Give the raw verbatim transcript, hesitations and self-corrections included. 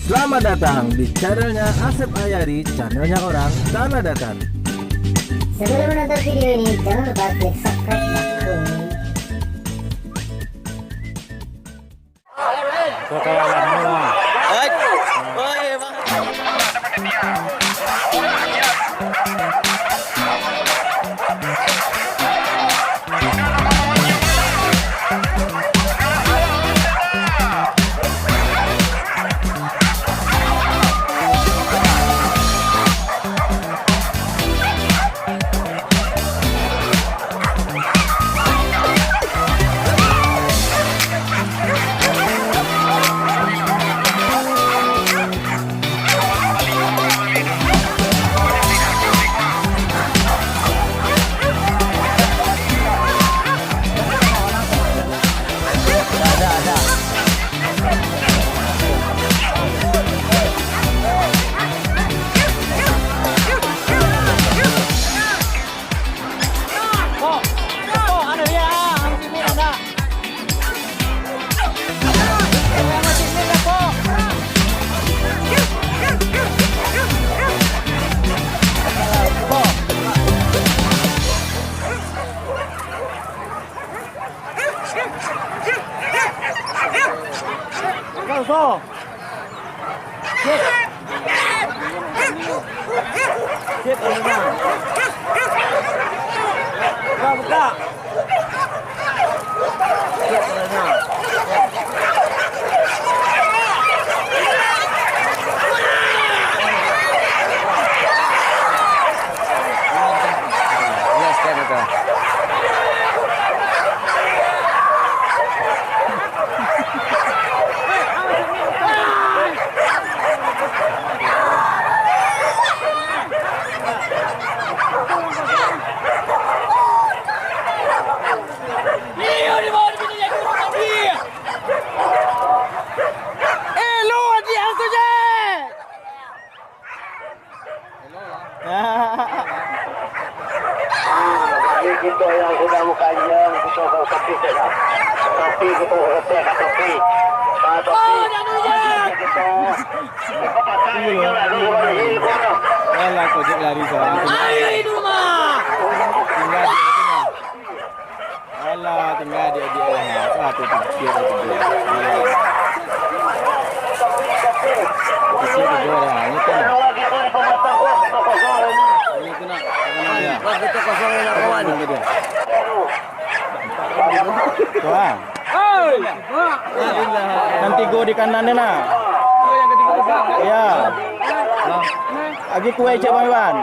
Selamat datang di channelnya Asep Ayari, channelnya orang Tanah Datar. Sebelum menonton video ini, jangan lupa klik subscribe dan komen. Buka, buka. Jadi kito yang sudah bukanjang, kito ka topi sajo. Topi kito ka topi. Ah, topi. Kito. Alah, kau lari salah. Ayo, itu mah. Tinggal di Alah, tinggal di, di, ah, tu, tu, dia tu, tu, dia. Alah. Kecil tu, dia dah, ini kan. Ini tu nak, apa nama dia? Apa nama dia? Tu, ah. Hei! Yang tigo di kanan ni lah. Ya. Agi kuai cek Bang Iwan.